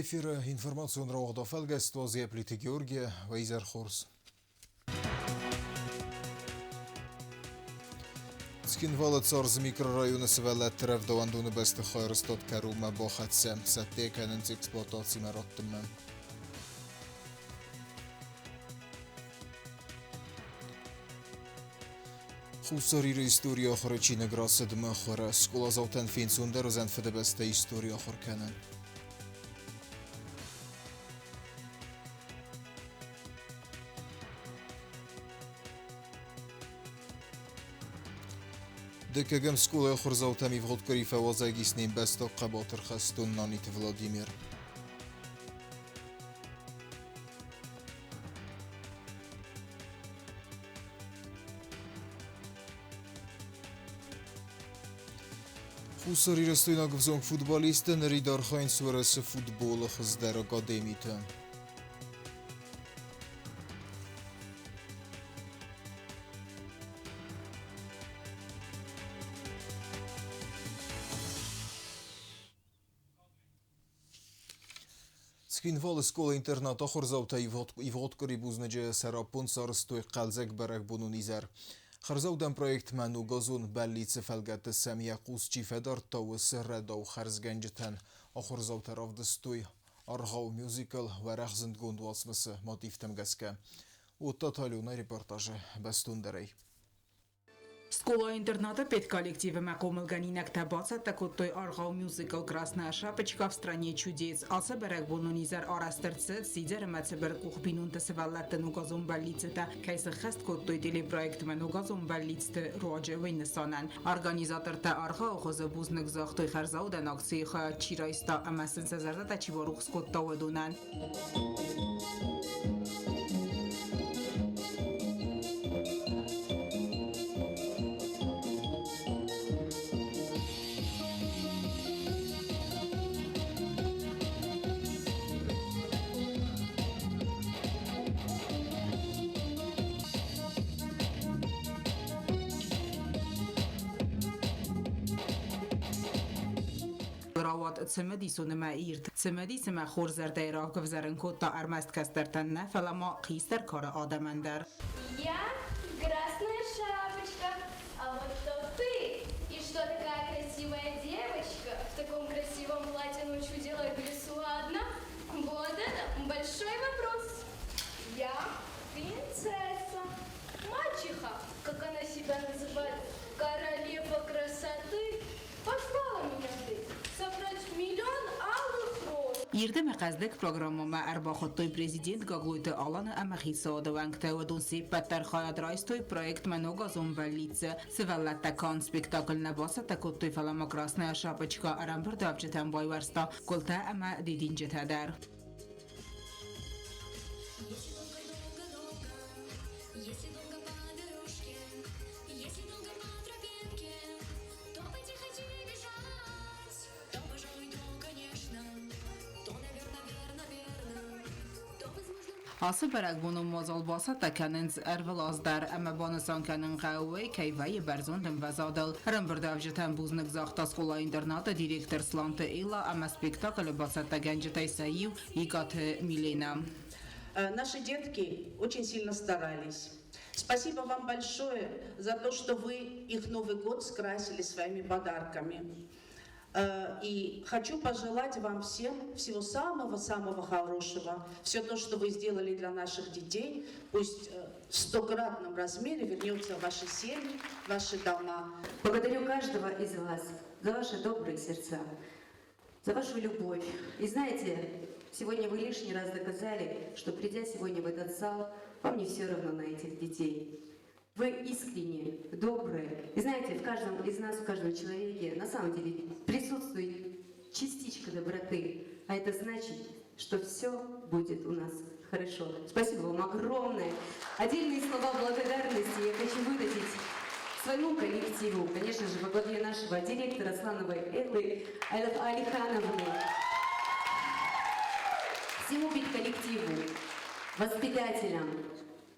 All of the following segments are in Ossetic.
Эфиры информацион рауагъд афӕлгӕст Уазийӕ Плиты Георгийӕ, уӕ изӕр хорз. Цхинвалы ЦОРЗ микрорайоны сывӕллӕтты рӕвдауӕндоны бӕстыхай арӕзтад кӕронмӕ бахӕццӕ, цӕттӕ кӕнынц эксплуатацимӕ раттынмӕ. Хуссар Иры историйы ахуыры чиныг рацыд мыхуыры. Скъоладзаутӕн фенцондӕр уыдзӕн фыдыбӕстӕ истори ахуыр кӕнын. Дыккӕгӕм скъолайы ахуырдзаутӕм ивгъуыд къуыри фӕуазӕг ис не мбӕстаг хъӕбатыр хӕстон Наниты Владимир. Хуссарирыстойнаг ӕвзонг футболисттӕ нырид архайынц Уӕрӕсе футболы хуыздӕр академиты. Цхинвалы скъола-интернат ахуырдзаутӕ ивгъуыд къуыри бузныджы сӕраппонд сарӕзтой хъӕлдзӕг бӕрӕгбонон изӕр. Хӕрзаудӕн проектмӕ ногазон бӕллицы фӕлгӕты сӕм йӕ хъус чи фӕдардта, уыцы рӕдау хӕрзгӕнджытӕн ахуырдзаутӕ равдыстой аргъау мюзикл уӕрӕх зындгонд уацмысы мотивтӕм гӕсгӕ. Уыдта Алена репортажы бӕстондӕрӕй. Скъола-интернаты педколлективимӕ хъомылгӕнинӕгтӕ бацӕттӕ кодтой аргъау мюзикл «Красная шапочка в стране чудес». Ацы бӕрӕгбонон изӕр арӕзт ӕрцыд сидзӕр ӕмӕ цыбыркъух бинонты сывӕллӕтты ногазон бӕллицтӕ кӕй сыххӕст кодтой телепроектмӕ ногазон бӕллицты руаджы, уый нысанӕн. Организатортӕ аргъауы хуызы бузныг загътой хӕрзаудӕн акцийы хайад чи райста ӕмӕ сын сӕ зӕрдӕтӕ чи барухс кодта, уыдонӕн. Рауад цымыдисон ӕмӕ ирд. Цымыдис ӕмӕ хорз зӕрдӕйы равгӕвзӕрын кодта ӕрмӕст кӕстӕртӕн нӕ, фӕлӕ ма хистӕр кары адӕмӕн дӕр. Я красная шапочка, а вот кто ты? И что такая красивая девочка в таком красивом платье ночью делает в лесу одна? Вот это большой вопрос. Я принцесса, мачеха, как она себя называет, королева красоты, послала меня собрать миллион алых роз. Ирд ӕмӕ хъӕздыг программӕмӕ ӕрбахуыдтой президент Гаглойты Аланы ӕмӕ хицауады уӕнгтӕ. Уыдон се ппӕт дӕр хайад райстой проектмӕ Ногазон бӕллиц-ы. Сывӕллӕттӕ канд спектакль нӕ бацӕттӕ кодтой, фӕлӕ ма Красная шапочка ӕрӕмбырдуӕвджытӕн байуӕрста гуылтӕ ӕмӕ дидинджытӕ дӕр. Если долго-долго-долго, если долго по дорожке, если долго по тропинке, то пойти хочу бежать, то, пожалуй, то, конечно, то, наверно, верно, верно, то, возможно... Ацы бӕрӕгбонон мадзал бацӕттӕ кӕнынц ӕрвылаз дӕр ӕмӕ банысан кӕнын хъӕуы, кӕй вӕййы бӕрзонд ӕмвӕзадыл. Ӕрӕмбырдуӕвджытӕн бузныг загъта скъола-интернаты директор Сланты Элла ӕмӕ спектаклы бацӕттӕгӕнджытӕй сӕ иу Икъаты Милена. Наши детки очень сильно старались. Спасибо вам большое за то, что вы их Новый год скрасили своими подарками. И хочу пожелать вам всем всего самого-самого хорошего. Все то, что вы сделали для наших детей, пусть в стократном размере вернется в ваши семьи, в ваши дома. Благодарю каждого из вас за ваши добрые сердца, за вашу любовь. И знаете, сегодня вы лишний раз доказали, что придя сегодня в этот зал, вам не все равно на этих детей. Вы искренне, добрые. И знаете, в каждом из нас, в каждом человеке на самом деле присутствует частичка доброты. А это значит, что все будет у нас хорошо. Спасибо вам огромное. Отдельные слова благодарности я хочу выразить своему коллективу, конечно же, во главе нашего директора Слановой Эллы Алихановны, всему педколлективу, воспитателям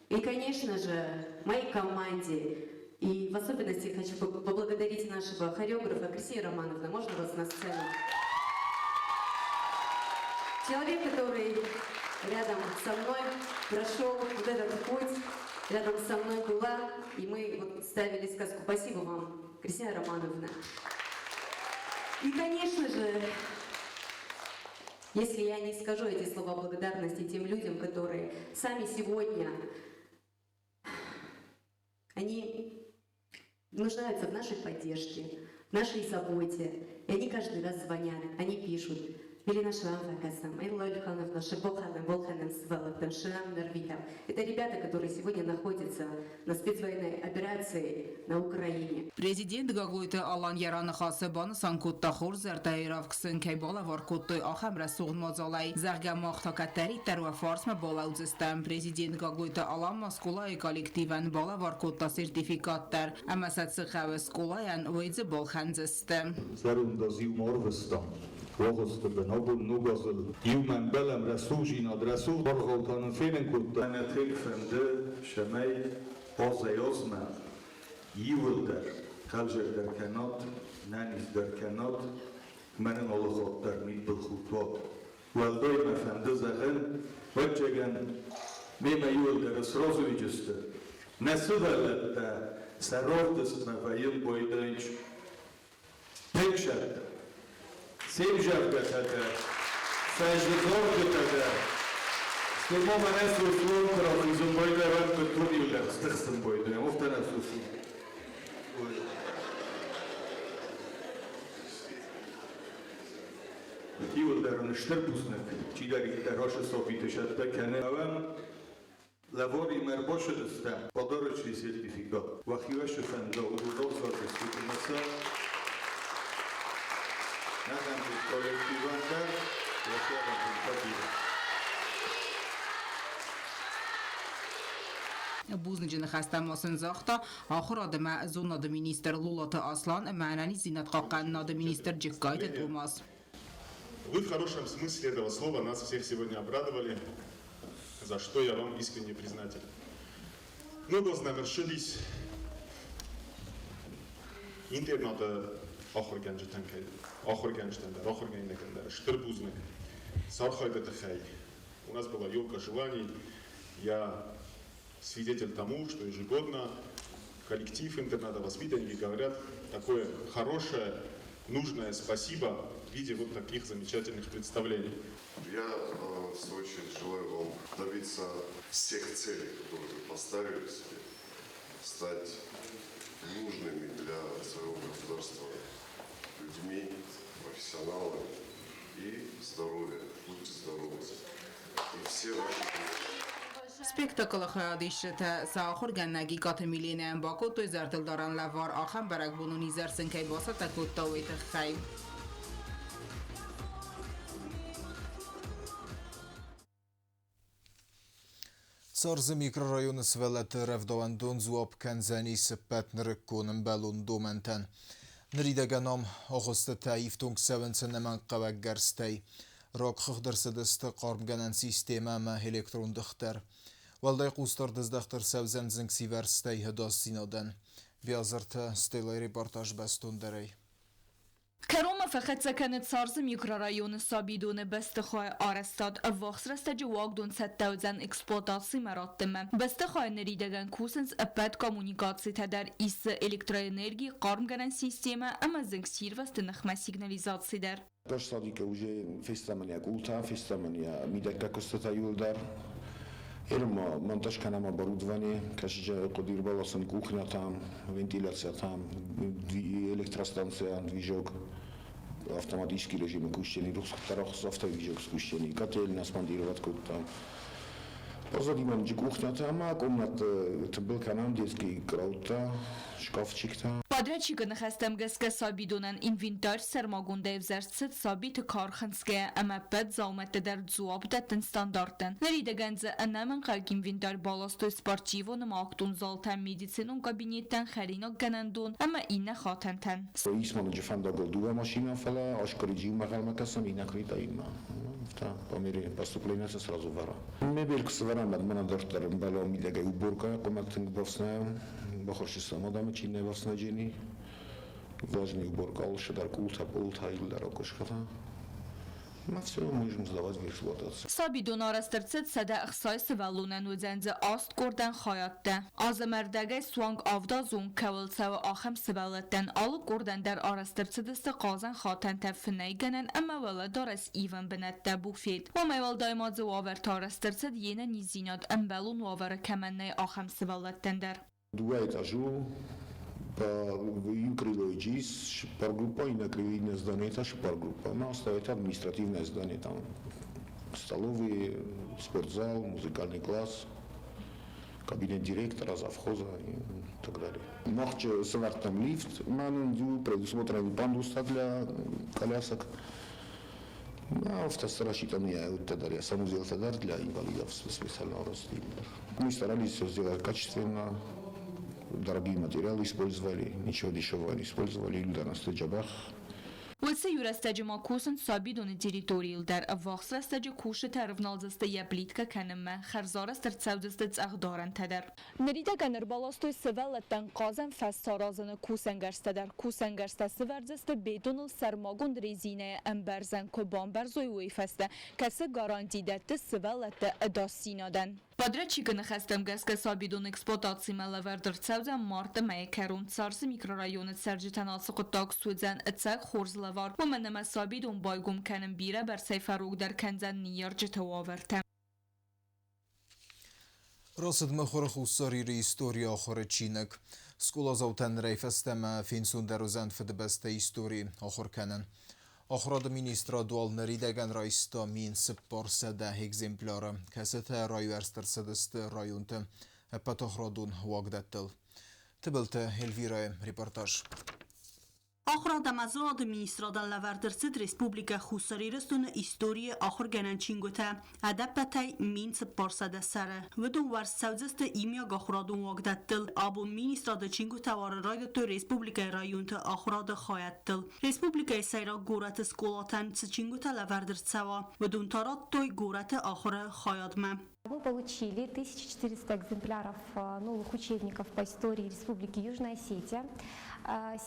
и, конечно же, моей команде. И в особенности хочу поблагодарить нашего хореографа Кристину Романовна. Можно вас на сцену? Человек, который рядом со мной прошел вот этот путь, рядом со мной была, и мы вот ставили сказку. Спасибо вам, Кристина Романовна. И, конечно же, если я не скажу эти слова благодарности тем людям, которые сами сегодня, они нуждаются в нашей поддержке, в нашей заботе. И они каждый раз звонят, они пишут. Велина Швамвакасам, Элла Ильхановна, Шибоханам, Волханам, Свалактам, Шиам Нарвитам. Это ребята, которые сегодня находятся на спецвоенной операции на Украине. Президент Гаглойты Алан йӕ раныхасы банысан кодта, хорз зӕрдӕйы равг сын кӕй балӕвар кодтой ахӕм рӕсугъд мадзалӕй. Зӕгъгӕ, мах та кӕддӕриддӕр уӕ фарсмӕ балӕудзыстӕм. Президент Гаглойты Алан ма скъолайы коллективӕн балӕвар кодта сертификат дӕр ӕмӕ сӕ цы хъӕуы скъолайӕн, уый дзы балхӕндзысты. Зӕронд аз иумӕ арвыстам, уагъысты бын абон ног азыл. Иумӕ ӕмбӕлӕм рӕсугъдзинад, рӕсугъд аргъау та нын фенын кодта. Мӕнӕ тынг фӕнды, цӕмӕй азӕй-азмӕ иууылдӕр хӕлзӕгдӕр кӕнат, нӕниздӕр кӕнат, мӕнӕн алы хатт дӕр мидбылхудт уат. Уӕлдай мӕ фӕнды зӕгъын, ӕвӕццӕгӕн, мемӕ иууылдӕр сразы уыдысты. Нӕ сывӕллӕттӕ сӕ равдыстмӕ вӕййын байдайынц тынг сӕттӕ. Се взӕргӕтӕ дӕр, сӕ зыдзорджытӕ дӕр. Стӕй ма мӕнӕ Сослан куы рахизын байдайӕм, куыд иу стыхсын байдайӕм, афтӕ нӕ Сослан. Иуылдӕр ын стыр бузныг, чидӕриддӕр ашы сабиты сӕттӕ кӕны. Ӕвӕм лӕваримӕ ӕрбацыдыстӕм подарочный сертификат. Уӕхи фӕнда, уыдон равзардзыстут ӕмӕ сӕ нӕхӕн коллективӕн дӕр уӕхи бирӕ. Бузныджы ныхӕстӕ ма сын загъта ахуырад ӕмӕ зонады министр Лолоты Аслан ӕмӕ ӕнӕниздзинад хъахъхъӕнынады министр Джыккайты Томас. Вы в хорошем смысле этого слова нас всех сегодня обрадовали, за что я вам искренне признателен. Ног аз нӕм ӕрцыдис интернаты ахуыргӕнджытӕн ахуыргӕнджытӕн дӕр, ахуыргӕнинӕгтӕн дӕр стыр бузныг сӕ архайды тыххӕй. У нас была елка желаний. Я свидетель тому, что ежегодно коллектив интерната, воспитанники говорят такое хорошее, нужное спасибо в виде вот таких замечательных представлений. Я, в свою очередь, желаю вам добиться всех целей, которые вы поставили себе, стать нужными для своего государства людьми, профессионалами и здоровья. Будьте здоровы. И все ваши Спектаклы хайадисджытӕ сӕ ахуыргӕнӕг Икъаты Миленӕйӕн бакодтой зӕрдылдарӕн лӕвар, ахӕм бӕрӕгбонон изӕр сын кӕй бацӕттӕ кодта, уый тыххӕй. Царзы микрорайоны сывӕллӕтты рӕвдауӕндон дзуапп кӕндзӕнис ӕппӕт нырыккон ӕмбӕлон домӕнтӕн. Ныридӕгӕн ам агъуыстытӕ ифтонг цӕуынц ӕнӕмӕнгхъӕуӕг гӕрзтӕй. Рагхыгъд ӕрцыдысты хъармгӕнӕн системӕ ӕмӕ электрон дых дӕр. Уӕлдай хъусдард здӕхт ӕрцӕудзӕн зынгсивӕрзтӕй ӕдасдзинадӕн. Биазырты Стеллайы репортаж бӕстондӕрӕй. Кӕронмӕ фӕхӕццӕ кӕны Царзы микрорайоны сабидоны бӕстыхайы арӕзтад. Ӕввахс рӕстӕджы уагдон цӕттӕ уыдзӕн эксплуатацимӕ раттынмӕ. Бӕстыхайы ныридӕгӕн кусынц ӕппӕт коммуникацитӕ дӕр, ис дзы электроэнерги, хъармгӕнӕн системӕ ӕмӕ зынгсирвӕзты ныхмӕ сигнализаци дӕр. Садикы уже фестӕм йӕ къултӕ, фестӕм йӕ мидӕггаг куыстытӕ иууылдӕр. Ерма монтаж кӕнӕм оборудование, кӕсджы хъуыди ӕрбаласын кухнятӕм, вентиляциятӕм, электростанция, движок, автоматический режим кусчени, рухс афтӕ движок скусчени, котельня смонтировать кодтам. Позади ма кухнятӕ ӕмӕ комнат тыбыл кӕнӕм детский кроваттӕ, шкафчиктӕ. Подрядчикы ныхӕстӕм гӕсгӕ сабидонӕн инвентарь сӕрмагондӕй ӕвзӕрст цыд сабиты кар хынцгӕйӕ ӕмӕ ӕппӕт дзаумӕттӕ дӕр дзуапп дӕттынц стандарттӕн. Ныридӕгӕн дзы ӕнӕмӕнгхъӕуӕг инвентарь баластой спортивон ӕмӕ актон залтӕм, медицинон кабинеттӕн, хӕринаггӕнӕндон ӕмӕ иннӕ хатӕнтӕн. Ис ма ноджы фӕндагыл дыууӕ машинӕ, фӕлӕ аскъуыриджы иумӕ ӕнхъӕлмӕ кӕсӕм, иннӕ къуыри та иумӕ. Афтӕ, по мере поступления сӕ сразу вӕрӕм. Мебель куы сӕвӕрӕм, уӕд мӕнӕ дарддӕр ӕмбӕлы мидӕгӕй уборка, хъуамӕ тынг бафснайӕм. Бахуырсыстӕм адӕмы, чи нӕ бафснайджени. Влажный уборка, алцы дӕр къултӕ, пъолтӕ, иууылдӕр акъуысгӕтӕ. Мы все можем сдавать в эксплуатацию. Сабидон арӕзт ӕрцыд 160 сывӕллонӕн, уыдзӕн дзы аст къордӕн хайадтӕ. Аз ӕмӕ ӕрдӕгӕй суанг авдазон кӕуыл цӕуы, ахӕм сывӕллӕттӕн. Алы къордӕн дӕр арӕзт ӕрцыдысты хъазӕн хатӕнтӕ, фынӕйгӕнӕн ӕмӕ уӕлӕдарӕс ивӕн бынӕттӕ, буфет. Уымӕй уӕлдай ма дзы уавӕртӕ арӕзт ӕрцыд, йе нӕниздзинад ӕмбӕлон уавӕры кӕмӕн нӕй, ахӕм сывӕллӕттӕн дӕр. Дыууӕ этажы у, иу крылойы ис цыппар группа, иннӕ иннӕ здание та цыппар группа. Ӕмӕ это административное здание, там столовые, спортзал, музыкальный класс, кабинет директора, завхоза и так далее. Мах сӕвӕрдтам лифт, мӕнӕн предусмотрен пандуста для колясок. Автор рассчитан я дӕр, санузел дӕр для инвалидов специального роста. Мы старались все сделать качественно, дорогие материалы использовали, ничего дешевого не использовали, для нас дзӕбӕх. Уыцы иу рӕстӕджы ма кусынц сабидоны территорийыл дӕр. Ӕввахс рӕстӕджы кусджытӕ ӕрывналдзысты йӕ плиткӕ кӕнынмӕ, хӕрзарӕзт ӕрцӕудзысты цъӕхдарӕнтӕ дӕр. Ныридӕгӕн ӕрбаластой сывӕллӕттӕн хъазӕн фӕз саразыны кусӕнгӕрзтӕ дӕр. Кусӕнгӕрзтӕ сывӕрдзысты бетоныл сӕрмагонд резинӕйӕ ӕмбӕрзӕн куы бамбӕрзой, уый фӕстӕ, кӕцы гаранти дӕтты сывӕллӕтты ӕдасдзинадӕн. Подрядчикы ныхӕстӕм гӕсгӕ сабидон эксплуатацимӕ лӕвӕрд ӕрцӕудзӕн марты мӕйы кӕрон. Царсы микрорайоны цӕрджытӕн ацы хъуыддаг суыдзӕн ӕцӕг хорз лӕвар, уымӕн ӕмӕ сабидон байгом кӕнын бирӕ бӕрцӕй фӕрогдӕр кӕндзӕн ныййарджыты уавӕртӕ. Рацыд мыхуыры Хуссар Иры историйы ахуыры чиныг. Скъоладзаутӕн нырӕй фӕстӕмӕ фенцондӕр уыдзӕн фыдыбӕстӕ истори ахуыр кӕнын. Ахуырады министрад уал ныридӕгӕн райста 1400 экземпляры, кӕцытӕ райуӕрст ӕрцыдысты районты ӕппӕтахуырадон уагдӕттыл. Тыбылты Эльвирӕйы репортаж. Ахуырад ӕмӕ зонады министрадӕн лӕвӕрд ӕрцыд Республикӕ Хуссар Ирыстоны историйы ахуыргӕнӕн чингуытӕ, ӕдӕппӕтӕй 1400 сӕры. Уыдон уӕрст цӕудзысты иумиаг ахуырадон уагдӕттыл. Абон министрады чингуытӕ уарын райдыдтой республикӕйы районты ахуырады хайӕдтыл. Республикӕйы сӕйраг горӕты скъолатӕн цы чингуытӕ лӕвӕрд ӕрцӕуа, уыдон та радтой горӕты ахуыры хайадмӕ. Мы получили 1400 экземпляров новых учебников по истории Республики Южная Осетия.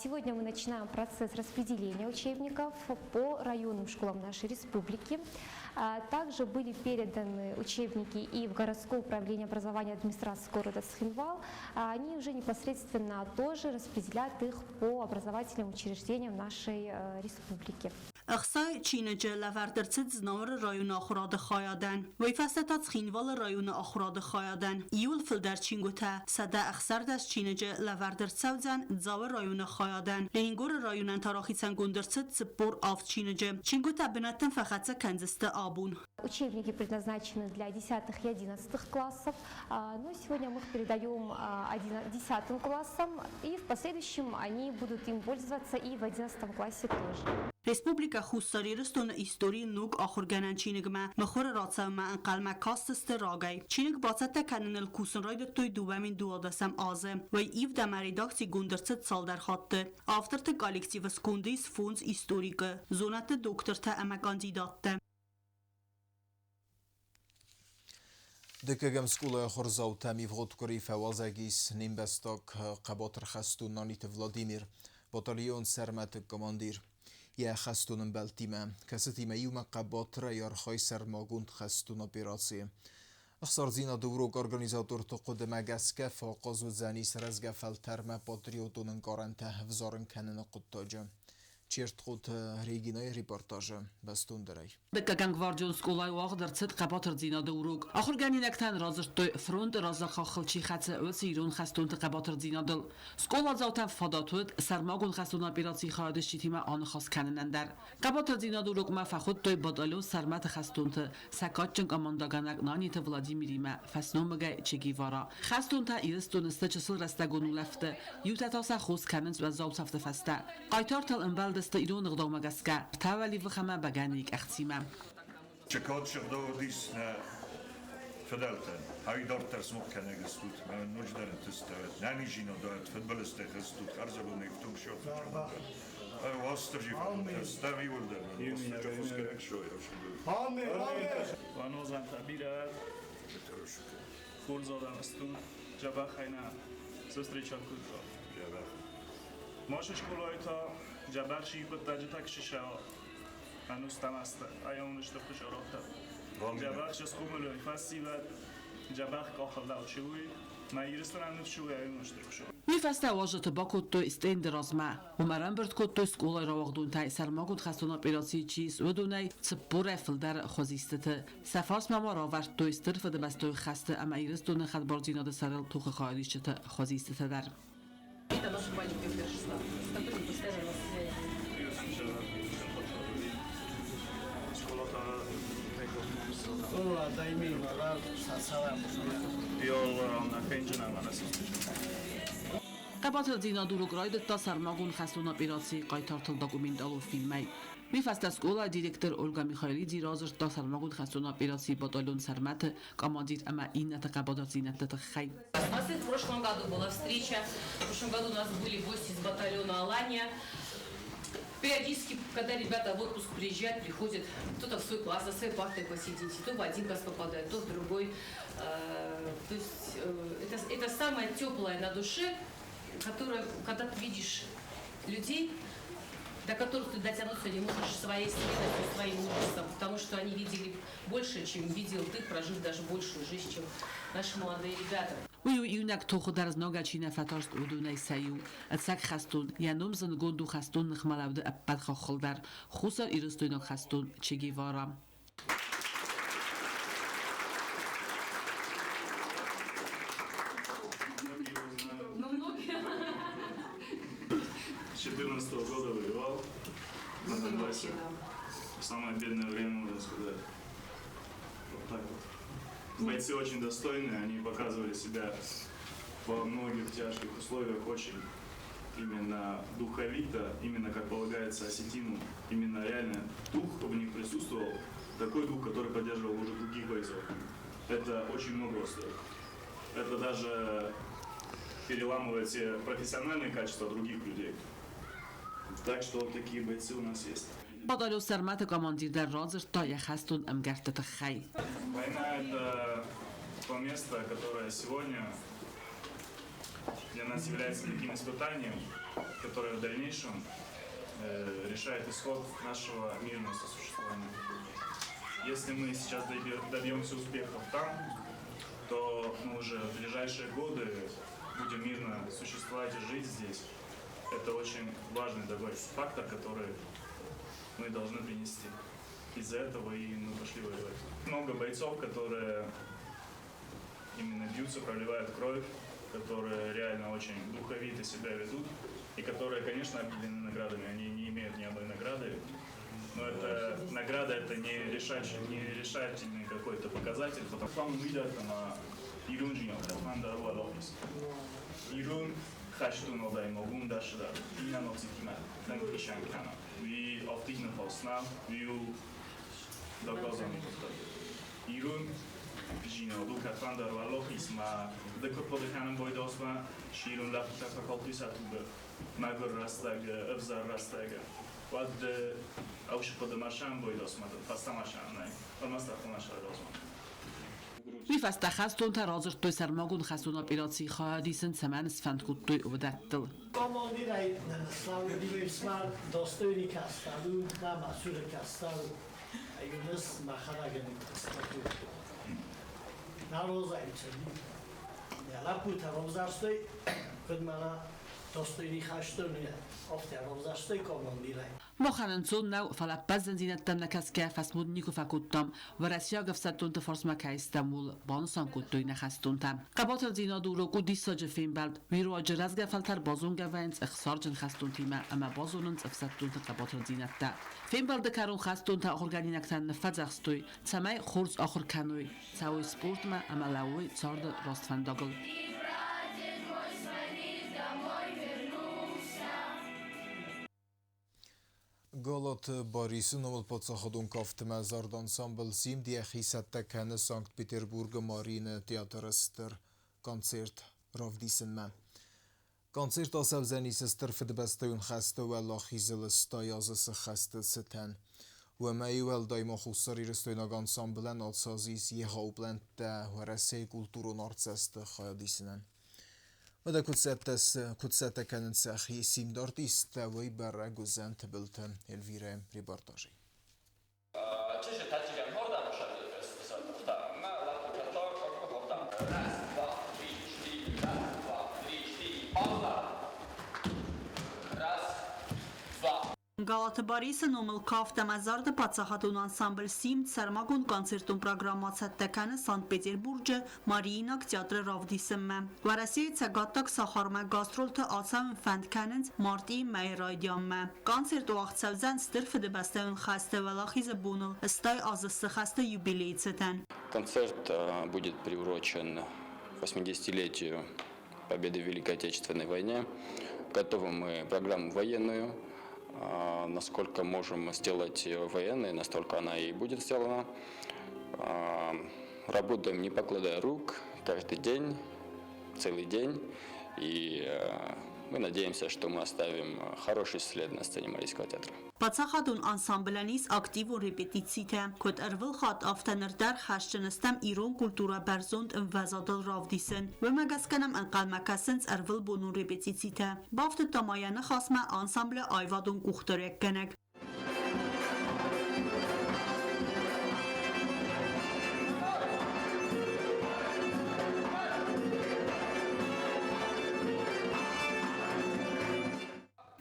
Сегодня мы начинаем процесс распределения учебников по районным школам нашей республики. Также были переданы учебники и в городское управление образования администрации города Цхинвал. Они уже непосредственно тоже распределят их по образовательным учреждениям нашей республики. Ӕхсай чиныджы лӕвӕрд ӕрцыд Знауыры районы ахуырады хайадӕн, уый фӕстӕ та Цхинвалы районы ахуырады хайадӕн. Иууыл фылдӕр чингуытӕ, 116 чиныджы лӕвӕрд ӕрцӕудзӕн Дзауы районы хайадӕн. Ленингоры районӕн та рахицӕнгонд ӕрцыд 47 чиныджы. Чингуытӕ бынӕттӕм фӕхӕццӕ кӕндзысты абон. Учебники предназначены для 10 и 11 классов, но сегодня мы их передаем 10 классам, и в последующем они будут им пользоваться и в 11 классе тоже. Республикӕ Хуссар Ирыстоны историйы ног ахуыргӕнӕн чиныгмӕ мыхуыры рацӕуынмӕ ӕнхъӕлмӕ кастысты рагӕй. Чиныг бацӕттӕ кӕныныл кусын райдыдтой 2012 азы. Уый ивд ӕмӕ редакцигонд ӕрцыд цалдӕр хатты. Авторты коллективы сконды ис фондз историкы, зонӕдты доктортӕ ӕмӕ кандидаттӕ. Дыккӕгӕм скъолайы ахуырдзаутӕм ивгъуыд къуыри фӕуазӕг ис не мбӕстаг хъӕбатыр хӕстон Наниты Владимир, батальон Сӕрмӕты командир. Йӕ хӕстон ӕмбӕлттимӕ, кӕцытимӕ иумӕ хъӕбатырӕй архайы сӕрмагонд хӕстон операцийы. Ӕхсардзинады урок организаторты хъуыдымӕ гӕсгӕ фӕахъаз уыдзӕнис рӕзгӕ фӕлтӕрмӕ патриотон ӕнкъарӕнтӕ ӕвзарын кӕныны хъуыддаджы. Чертхъоты Регинайы репортажы бӕстондӕрӕй. Дыккӕгӕм гвардион скъолайы уагъд ӕрцыд хъӕбатырдзинады урок. Ахуыргӕнинӕгтӕн радзырдтой, фронты раззаг хаххыл чи хӕцы, уыцы ирон хӕстонты хъӕбатырдзинадыл. Скъоладзаутӕн фадат уыд сӕрмагонд хӕстон операцийы хайадисджытимӕ аныхас кӕнынӕн дӕр. Хъӕбатырдзинады урокмӕ фӕхуыдтой батальон Сӕрмӕты хӕстонты сӕ кадджын командӕгӕнӕг Наниты Владимиримӕ, фӕсномыгӕй Че Гевара. Хӕстонтӕ Ирыстоны сты чысыл рӕстӕгон улӕфты, иутӕ та сӕ хос кӕнынц уӕззау цӕфты фӕстӕ. Хъайтартыл ӕмбӕлдысты ирон ӕгъдаумӕ гӕсгӕ ӕртӕ уӕливых ӕмӕ бӕгӕныйы къӕхцимӕ. Чекад сыгъдӕуыдис нӕ фыдӕлтӕн. Ай дарддӕр смог кӕнӕг стут, мӕ ноджыдӕр ӕнтыстӕуӕд, нӕниздзинад уӕд, фыдбылызтӕй хызтут, хӕрзӕбонӕй ифтонг сиахсы Уастырджи фӕстӕм иуылдӕр Уастырджи хосгӕнӕг сой. Амен! Банозӕнтӕ бирӕ хорз адӕм стут, дзӕбӕхӕй нӕ встречать кодта. Машы скъолайы та дзӕбӕх си хъуыддаджытӕ куы сысӕ. Ӕнустӕм айоны стыр хуызӕрӕттӕ. Дзӕбӕх схъомыл уой фӕсивӕд, дзӕбӕх къахыл чи уй, мӕ Ирыстонӕн ныфс уй айоны стыр хуызӕр. Уый фӕстӕ уазджыты бакодтой стенды размӕ. Уым ӕрӕмбырд кодтой скъолайы рауагъдонтӕй сӕрмагонд хӕстон операцийы чи ис, уыдонӕй 40-ӕй фылдӕр хуызистыты. Сӕ фарсмӕ ма равӕрдтой Стыр Фыдыбӕстӕйы хӕсты ӕмӕ Ирыстоны хӕдбардзинады сӕрыл тохы хайадисджыты хуызистытӕ дӕр. Это наши маленькие пиршества, с которыми постоянно на связи. Хъӕбатырдзинад урок райдыдта сӕрмагонд хӕстон операцийы хъайтартыл документалон фильмӕй. Уый фӕстӕ скъолайы директор Ольга Михайлиди радзырдта сӕрмагонд хӕстон операцийы батальон Сӕрмӕты командир ӕмӕ иннӕты хъӕбатырдзинӕдты тыххӕй. У нас в прошлом году была встреча. В прошлом году у нас были гости из батальона «Алания». Периодически, когда ребята в отпуск приезжают, приходят кто-то в свой класс, за своей партой посидеть, то в один класс попадает, то в другой. То есть это самое теплое на душе, которое, когда ты видишь людей, до которых ты дотянуться не можешь своей смелостью, своим мужеством, потому что они видели больше, чем видел ты, прожив даже большую жизнь, чем наши молодые ребята. Уый у иунӕг тохы дӕр знагӕй чи нӕ фӕтарст, уыдонӕй сӕ иу. Ӕцӕг хӕстон, йӕ ном зындгонд у хӕстон ныхмӕлӕуды ӕппӕт хаххыл дӕр. Хуссар-Ирыстойнаг хӕстон Че Гевара. С 14 года воевал на Донбассе. Самое бедное время, можно сказать. Вот так вот. Бойцы очень достойные, они показывали себя во многих тяжких условиях очень именно духовито, именно как полагается осетину, именно реально дух в них присутствовал, такой дух, который поддерживал уже других бойцов. Это очень много стоит. Это даже переламывает все профессиональные качества других людей. Так что вот такие бойцы у нас есть. Батальон Сӕрмӕты командир дӕр радзырдта йӕ хӕстон ӕмгӕртты тыххӕй. Война – это то место, которое сегодня для нас является таким испытанием, которое в дальнейшем решает исход нашего мирного сосуществования. Если мы сейчас добьемся успехов там, то мы уже в ближайшие годы будем мирно существовать и жить здесь. Это очень важный такой фактор, который мы должны принести. Из-за этого и мы пошли воевать. Много бойцов, которые именно бьются, проливают кровь, которые реально очень духовито себя ведут и которые, конечно, обделены наградами. Они не имеют ни одной награды. Но это награда это не решательный какой-то показатель. Потом ирон хӕстон адӕймаг иннӕ нацитимӕ тынг исӕн кӕны. Уый афтид ныхас нӕу, уый у доказанный хъуыддаг. Ирон жинадо катван дар валлохис ма дыкоподы кӕнын бойдосмӕ широн лӕппутӕ фӕкалдтой сӕ тугы мӕгуыр рӕстӕг, ӕвзӕр рӕстӕг. Уӕд ӕвсыхъуыды машӕн бойдосмӕ фӕстӕмӕ нӕй, ӕрмӕст ӕххуымӕ размӕ. Уый фӕстӕ хӕстонтӕ радзырдтой сӕрмагонд хӕстон операцийы хайадисын цӕмӕн сфӕнд кодтой, уыдӕттыл. Махӕн ӕнцон нӕу, фӕлӕ ӕппӕт зындзинӕдтӕм нӕ кӕсгӕ фӕсмон никуы фӕкодтам. Уӕрӕсейаг ӕфсӕддонты фарсмӕ кӕй стӕм, ууыл банысан кодтой нӕ хӕстонтӕ. Хъӕбатырдзинад урок у диссаджы фембӕлд. Уый руаджы рӕзгӕ фӕлтӕр базонгӕ вӕййынц ӕхсарджын хӕстонтимӕ ӕмӕ базонынц ӕфсӕддонты хъӕбатырдзинӕдтӕ. Фембӕлды кӕрон хӕстонтӕ ахуыргӕнинӕгтӕн ныффӕдзӕхстой, цӕмӕй хорз ахуыр кӕной, цӕуой спортмӕ ӕмӕ лӕууой царды раст фӕндагыл. Галаты Барисы номыл паддзахадон кафтмӕ зард ансамбль «Симд» йӕхи цӕттӕ кӕны Санкт-Петербургы Мариины театры стыр концерт равдисынмӕ. Концерт ацӕудзӕнис Стыр Фыдыбӕстӕйон хӕсты уӕлахизыл 60 азы сыххӕсты цытӕн. Уымӕй уӕлдай ма хуссарирыстойнаг ансамблӕн ацы аз ис егъау плӕнттӕ Уӕрӕсейы культурон артдзӕсты хайадисынӕн. Уӕдӕ куыд цӕттӕ кӕнынц сӕхи Симд артисттӕ, уый бӕрӕг уыдзӕн Тыбылты Эльвирӕйы репортажӕй. Чызджытӕ чигӕн хордам сабиты сӕ къухтӕ ӕмӕ лӕппутӕ та хордам. Раз, два, три, четыре, раз, два, три, четыре, пауза. Раз, два. Галаты Барисы номыл кафт ӕмӕ зарды паддзахадон ансамбль «Симд» сӕрмагонд концертон программӕ цӕттӕ кӕны Санкт-Петербурджы Мариинаг театры равдисынмӕ. Уӕрӕсейы цӕгаттаг сахармӕ гастролты ацӕуын фӕнд кӕнынц мартъийы мӕйы райдианмӕ. Концерт уагъд цӕудзӕн Стыр Фыдыбӕстӕйон хӕсты Уӕлахизы боныл 80 азы цы хӕсты юбилейы цытӕн. Концерт будет приурочен 80-летию победы в Великой Отечественной войне. Готовим мы программу военную. Насколько можем сделать ее военной, настолько она и будет сделана. Работаем не покладая рук, каждый день, целый день. И мы надеемся, что мы оставим хороший след на сцене Марийского театра. Паддзахадон ансамблӕн ис активон репетицитӕ. Куыд ӕрвылхатт, афтӕ ныр дӕр хӕсджын стӕм ирон культурӕ бӕрзонд ӕмвӕзадыл равдисын. Уымӕ гӕсгӕ нӕм ӕнхъӕлмӕ кӕсынц ӕрвылбонон репетицитӕ. Бафтыдта ма йӕ ныхасмӕ ансамблы аивадон къухдариуӕггӕнӕг.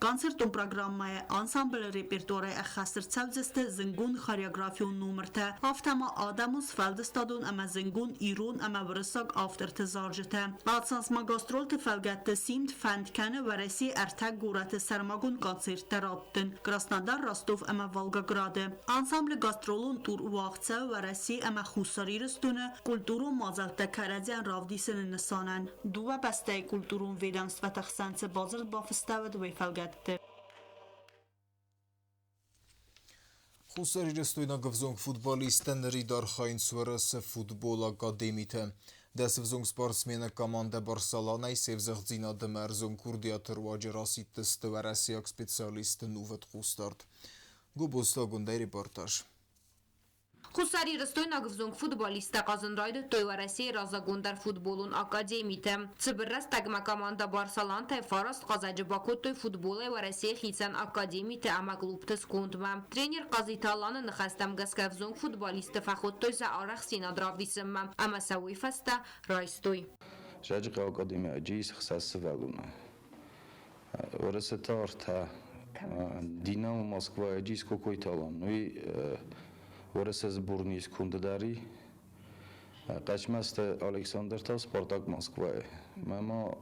Концертон программӕйы ансамблы репертуарӕй ӕххӕст ӕрцӕудзысты зынгон хореографион номыртӕ, афтӕ ма адӕмон сфӕлдыстадон ӕмӕ зынгон ирон ӕмӕ уырыссаг авторты зарджытӕ. Ацансма гастролты фӕлгӕтты Симд фӕнд кӕны Уӕрӕсейы ӕртӕ горӕты сӕрмагонд концерттӕ раттын Краснодар, Ростов ӕмӕ Волгограды. Ансамблы гастролон тур уагъд цӕуы Уӕрӕсе ӕмӕ Хуссар Ирыстоны культурон мадзӕлттӕ кӕрӕдзийӕн равдисыны нысанӕн. Дыууӕ бӕстӕйы культурон ведомствӕты хсӕн цы бадзырд бафыстӕуыд, уый фӕлгӕтты. Хуссарирыстойнаг ӕвзонг футболисттӕ нырид архайынц Уӕрӕсе футболы академиты. Дӕс ӕвзонг спортсмены командӕ Барселонӕй се взӕгъддзинад ӕмӕ ӕрдзон курдиаты руаджы расидтысты уӕрӕсейаг специалистты нувыд хъусдард. Гобозты Агуындӕй репортаж. Хуссарирыстойнаг ӕвзонг футболисттӕ хъазын райдыдтой Уӕрӕсейы раззагондӕр футболон академиты. Цыбыр рӕстӕгмӕ командӕ Барсалантӕй фараст хъазӕджы бакодтой футболӕй Уӕрӕсейы хицӕн академиты ӕмӕ клубты скондмӕ. Тренер Хъазиты Аланы ныхӕстӕм гӕсгӕ ӕвзонг футболистты фӕхуыдтой сӕ арӕхстдзинад равдисынмӕ ӕмӕ сӕ уый фӕстӕ райстой. Зӕджыхъӕуы академийы ис 6 сывӕллоны. Уӕрӕсе та ӕртӕ. Динамо Москвайы ис Кокойты Алан. Уый Уӕрӕсе сборныйы сконды дӕр и. Хъӕцмӕзты Александр та Спартак Москвайы. Мӕ ма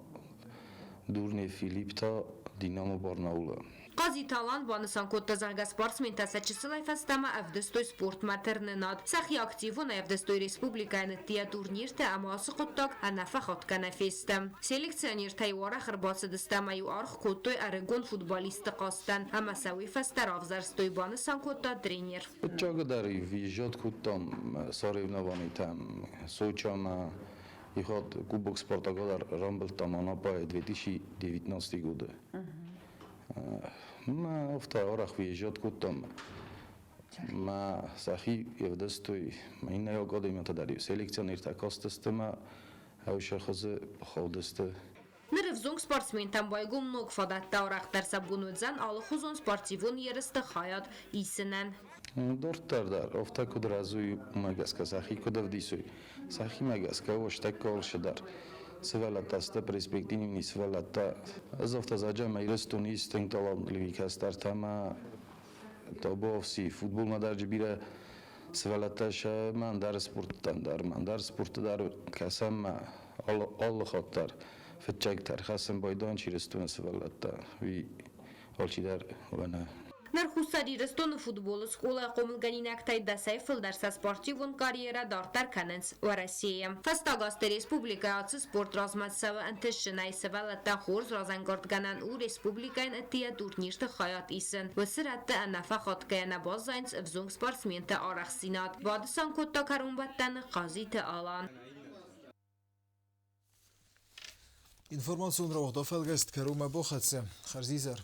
Дурнев Филипп та Динамо Барнаулы. Хъазиты Алан банысан кодта, зӕгъгӕ, спортсментӕ сӕ чысылӕй фӕстӕмӕ ӕвдыстой спортмӕ тырнынад. Сӕхи активонӕй ӕвдыстой республикӕйы ныттийӕ турниртӕ ӕмӕ ацы хъуыддаг ӕнӕфӕхатгӕ нӕ фесты. Селекционертӕ-иу арӕх ӕрбацыдысты ӕмӕ-иу аргъ кодтой ӕрыгон футболистты хъазтӕн ӕмӕ сӕ уый фӕстӕ равзӕрстой, банысан кодта тренер. Фыццагдӕр въезжать кодтам соревнованийтӕм Сочамӕ. Ихат Кубок Спартака дӕр рамбылдтам Анапайы 2019 годы. Мӕ афтӕ арӕх въезжать кодтам. Мӕ сӕхи ӕвдыстой иннӕ академиятӕ дӕр селекционертӕ кастысты мӕ ӕвсӕхызы хаудысты. Ныр ӕвзонг спортсментӕн байгом ног фадӕттӕ, арӕхдӕр сӕ бон уыдзӕн алыхуызон спортивон ерысты хайад исынӕн. Дарддӕр дӕр афтӕ куыд рӕзой, уымӕ гӕсгӕ сӕхи куыд ӕвдисой, сӕхимӕ гӕсгӕ уӕстӕггӕ алцы дӕр. Сывӕллӕттӕ сты перспективный сывӕллӕттӕ. Ӕз афтӕ зӕгъӕм, Ирыстоны ис тынг талантливый кӕстӕртӕ ӕмӕ табуафси футболмӕ дӕр бирӕ сывӕллӕттӕ сӕ ӕндӕр спорттӕм дӕр, ӕндӕр спорты дӕр кӕсӕм алы хатт дӕр. Фыццагдӕр хӕцын байдан Ирыстоны сывӕллӕттӕ, уый алчидӕр уӕнӕ. Ныр Хуссар Ирыстоны футболы скъолайы хъомылгӕнинӕгтӕй дӕсӕй фылдӕр сӕ спортивон карьерӕ дарддӕр кӕнынц Уӕрӕсейы. Фӕстаг азты республикӕйы ацы спорт размӕ цӕуы ӕнтыстджынӕй, сывӕллӕттӕн хорз разӕнгардгӕнӕн у республикӕйӕн ӕддейӕ турнирты хайад исын. Уыцы рӕтты ӕнӕфӕхатгӕйӕ нӕ баззайынц ӕвзонг спортсменты арӕхстдзинад, банысан кодта кӕронбӕттӕны Хъазиты Алан. Информацион рауагъд афӕлгӕст кӕронмӕ бахӕццӕ. Хӕрзизӕр.